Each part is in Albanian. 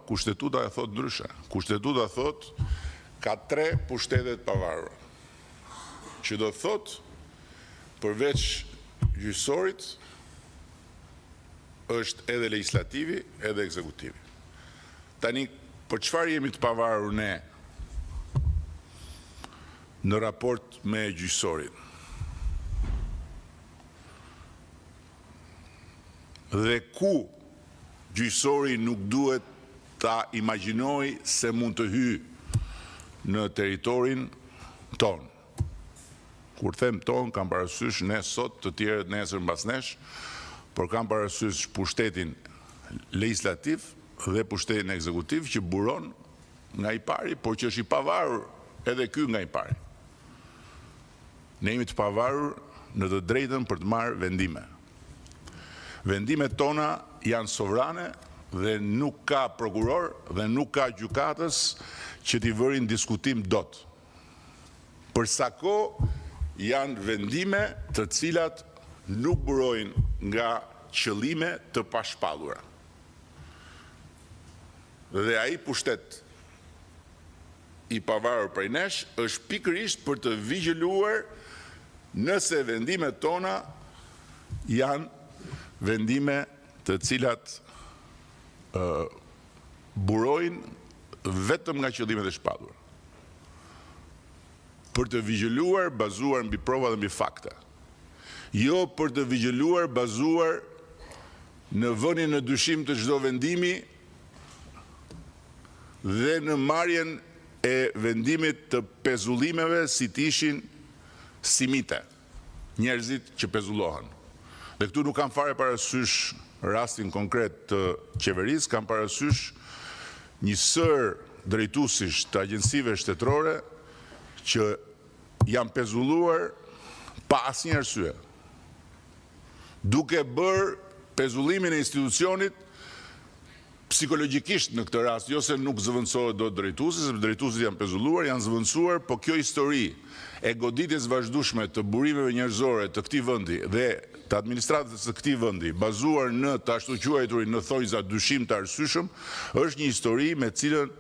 Kushtetuta e thotë ndryshe. Kushtetuta thotë ka tre pushtete të pavarura. Që do të thotë përveç gjyqësorit është edhe legjislativi, edhe ekzekutivi. Tani, për çfarë jemi të pavarur ne në raport me gjyqësorin? Dhe ku gjyqësori nuk duhet ta imagjinojë se mund të hyjë në territorin tonë. Kur them tonë, kam parasysh ne sot, të tjerët nesër mbas nesh, por kam parasysh pushtetin legjislativ dhe pushtetin ekzekutiv që buron nga i pari, por që është i pavarur edhe ky nga i pari. Ne jemi të pavarur në të drejtën për të marrë vendime. Vendimet tona janë sovrane dhe nuk ka prokuror dhe nuk ka gjykatës që t'i vërin në diskutim dot. Për sa kohë janë vendime të cilat nuk burojnë nga qëllime të pashpallura. Dhe ai pushtet i pavarur prej nesh është pikërisht për të vigjiluar nëse vendimet tona janë vendime të cilat burojnë vetëm nga qëllimet e shpallura. Për të vigjiluar bazuar mbi prova dhe mbi fakte. Jo për të vigjiluar bazuar në vënien në dyshim të çdo vendimi dhe në marrjen e vendimit të pezullimeve si të ishin simite, njerëzit që pezullohen. Dhe këtu nuk kam fare parasysh rastin konkret të qeverisë, kam parasysh një sërë drejtuesish të agjencive shtetërore që janë pezulluar pa asnjë arsye, duke bërë pezullimin e institucionit psikologjikisht në këtë rast, jo se nuk zëvendësohet dot drejtuesi, sepse drejtuesit janë pezulluar, janë zëvendësuar, po kjo histori e goditjes së vazhdueshme të burimeve njerëzore të këtij vendi dhe të administratës së këtij vendi, bazuar në të ashtuquajturin në thonjza dyshim të arsyeshëm, është një histori me të cilën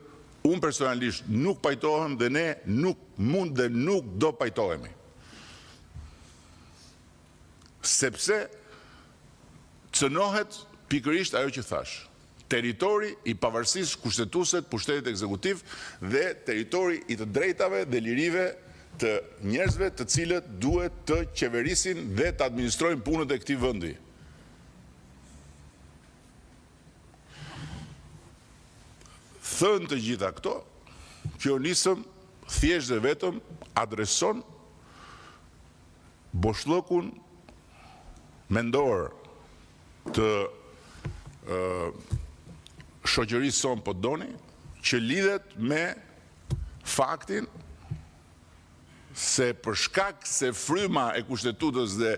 unë personalisht nuk pajtohem dhe ne nuk mund dhe nuk do pajtohemi. Sepse cënohet pikërisht ajo që thashë, territori i pavarësisë kushtetuese të pushtetit ekzekutiv dhe territori i të drejtave dhe lirive të njerëzve të cilët duhet të qeverisin dhe të administrojnë punët e këtij vendi. Thënë të gjitha këto, kjo nismë thjesht dhe vetëm adreson boshllëkun mendor të shoqërisë sonë po doni, që lidhet me faktin se për shkak se fryma e Kushtetutës dhe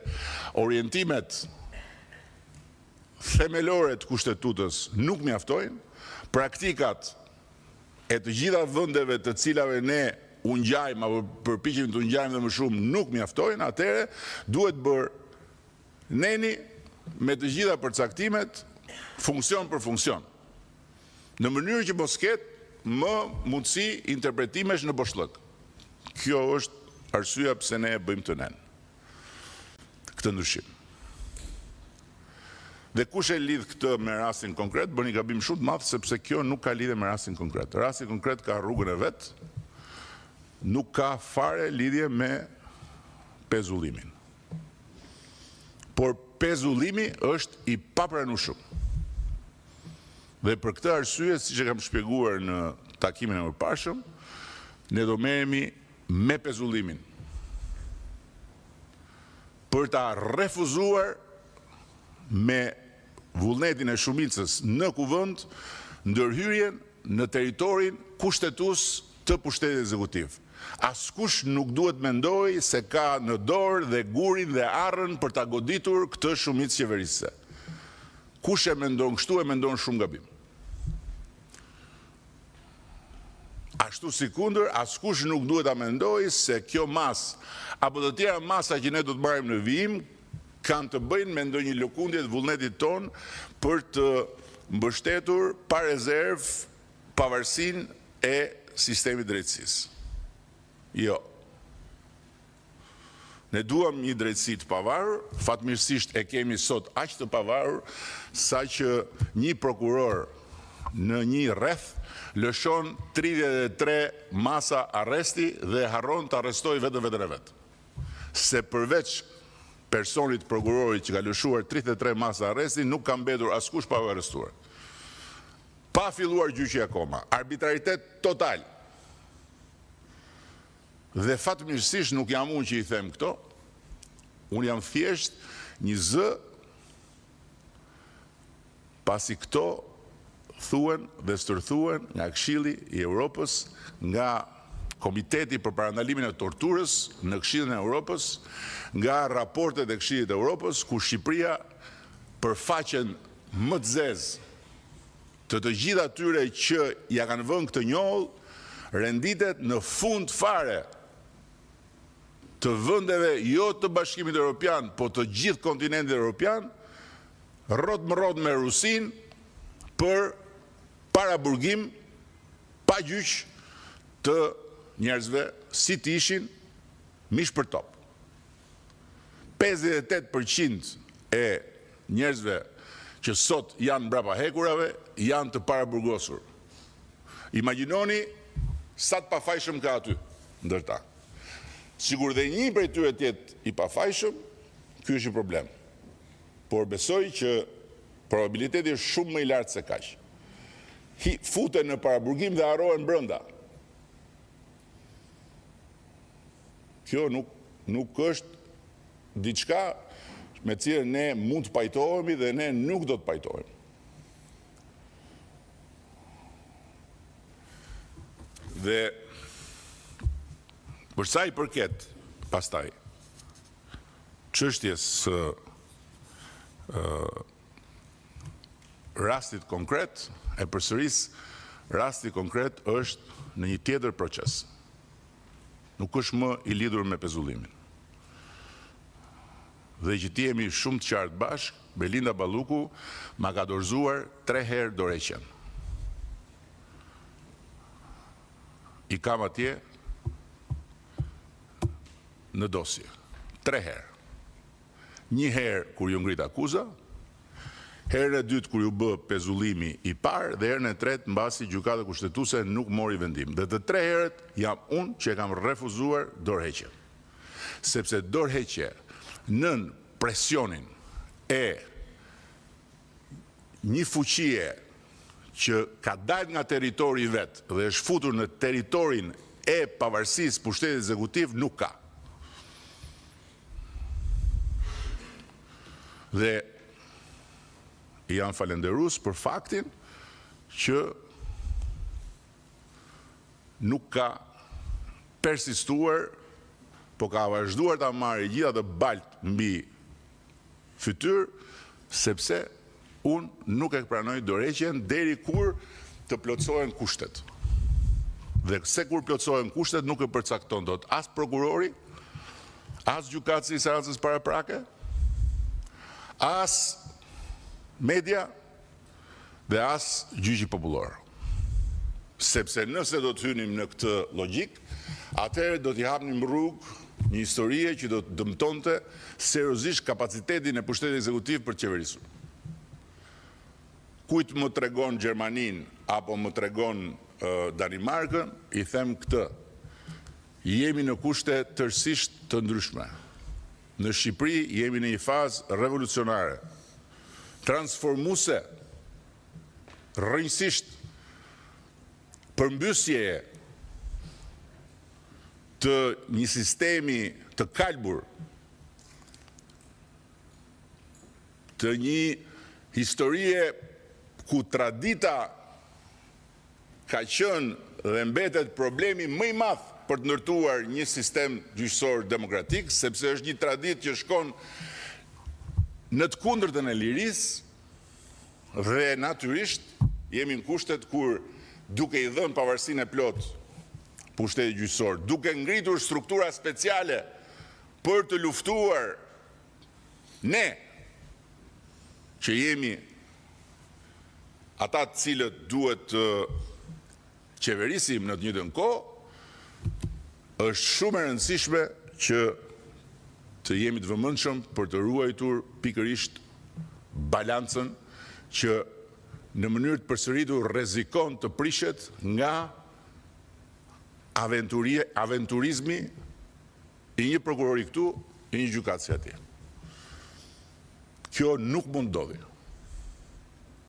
orientimet themelore të Kushtetutës nuk mjaftojnë, praktikat e të gjitha vendeve të cilave ne u ngjajmë apo përpiqemi t'u ngjajmë dhe më shumë nuk mjaftojnë, atëherë duhet bërë neni me të gjitha përcaktimet funksion për funksion, në mënyrë që mos ketë më mundësi interpretimesh në boshllëk. Kjo është arsyeja pse ne e bëjmë këtë nen, këtë ndryshim. Dhe kush e lidh këtë me rastin konkret, bën një gabim shumë të madh, sepse kjo nuk ka lidhje me rastin konkret. Rasti konkret ka rrugën e vet, nuk ka fare lidhje me pezullimin. Por pezullimi është i papranueshëm. Dhe për këtë arsye, siç e kam shpjeguar në takimin e mëparshëm, ne do merremi me pezullimin për ta refuzuar me vullnetin e shumicës në Kuvend ndërhyrjen në territorin kushtetues të pushtetit ekzekutiv. Askush nuk duhet mendojë se ka në dorë dhe gurin dhe arrën për ta goditur këtë shumicë qeverisëse. Kush e mendon kështu e mendon shumë gabim. Ashtu sikundër askush nuk duhet ta mendojë se kjo masë apo të tjera masa që ne do të marrim në vijim kanë të bëjnë me ndonjë lëkundje të vullnetit tonë për të mbështetur pa rezervë. pavarësinë e sistemit të drejtësisë. Jo. Ne duam një drejtësi të pavarur, fatmirësisht e kemi sot aq të pavarur saqë një prokuror në një rreth lëshon 33 masa arresti dhe harron të arrestojë vetëm veten e vet. Se përveç personit prokurorit që ka lëshuar 33 masa arresti, nuk ka mbetur askush pa u arrestuar. Pa filluar gjyqi akoma. Arbitraritet total. Dhe fatmirësisht nuk jam unë që i them këto, unë jam thjesht një zë pasi këto thuhen dhe stërthuhen nga Këshilli i Europës, nga Komiteti për Parandalimin e Torturës në Këshillin e Europës, nga raportet e Këshillit të Europës, ku Shqipëria për faqen më të zezë të të gjithë atyre që ia kanë vënë këtë njollë, renditet në fund fare të vendeve jo të Bashkimit Europian, po të gjithë kontinentit europian, rrotë më rrotë me Rusinë për paraburgim pa gjyq të njerëzve si të ishin mish për top. 58% e njerëzve që sot janë mbrapa hekurave janë të paraburgosur. Imagjinoni sa të pafajshëm ka aty ndër ta. Sikur dhe një prej tyre të jetë i pafajshëm, ky është një problem. Por besoj që probabiliteti është shumë më i lartë se kaq. Hi, futen në paraburgim dhe harrohen brenda. Kjo nuk nuk është diçka me të cilën ne mund të pajtohemi dhe ne nuk do të pajtohemi. Dhe për sa i përket pastaj çështjes së rastit konkret, e përsëris, rasti konkret është në një tjetër proces. Nuk është më i lidhur me pezullimin. Dhe që të jemi shumë të qartë bashkë, Belinda Balluku ma ka dorëzuar 3 herë dorëheqjen. I kam atje në dosje. 3 herë. Një herë kur ju ngrit akuza, herën e dytë kur ju bë pezullimi i parë dhe herën e tretë mbasi Gjykata Kushtetuese nuk mori vendim. Dhe të tre herët jam unë që e kam refuzuar dorëheqjen. Sepse dorëheqje nën presionin e një fuqie që ka dalë nga territori i vet dhe është futur në territorin e pavarësisë pushtetit ekzekutiv nuk ka. Dhe jam falënderues për faktin që nuk ka persistuar, po ka vazhduar ta marrë gjithë atë balt mbi fytyrë, sepse unë nuk e pranoj dorëheqjen deri kur të plotësohen kushtet. Dhe se kur plotësohen kushtet nuk e përcakton dot as prokurori, as gjykatësi i seancës paraprake, as media dhe as gjyqi popullor. Sepse nëse do të hynim në këtë logjik, atëherë do t'i hapnim rrugë një historie që do të dëmtonte seriozisht kapacitetin e pushtetit ekzekutiv për të qeverisur. Kujt më tregon Gjermaninë apo më tregon Danimarkën, i them këtë. Jemi në kushte tërësisht të ndryshme. Në Shqipëri jemi në një fazë revolucionare, transformuese, rrënjësisht përmbysjeje të një sistemi të kalbur, të një historie ku tradita ka qenë dhe mbetet problemi më i madh për të ndërtuar një sistem gjyqësor demokratik, sepse është një traditë që shkon në të kundërtën e lirisë dhe natyrisht jemi në kushtet kur duke i dhënë pavarësinë e plotë pushtetit gjyqësor, duke ngritur struktura speciale për të luftuar ne që jemi ata të cilët duhet të qeverisim në të njëjtën kohë, është shumë e rëndësishme që të jemi të vëmendshëm për të ruajtur pikërisht balancën që në mënyrë të përsëritur rrezikon të prishet nga aventurizmi i një prokurori këtu, i një gjykatësi atje. Kjo nuk mund të ndodhi.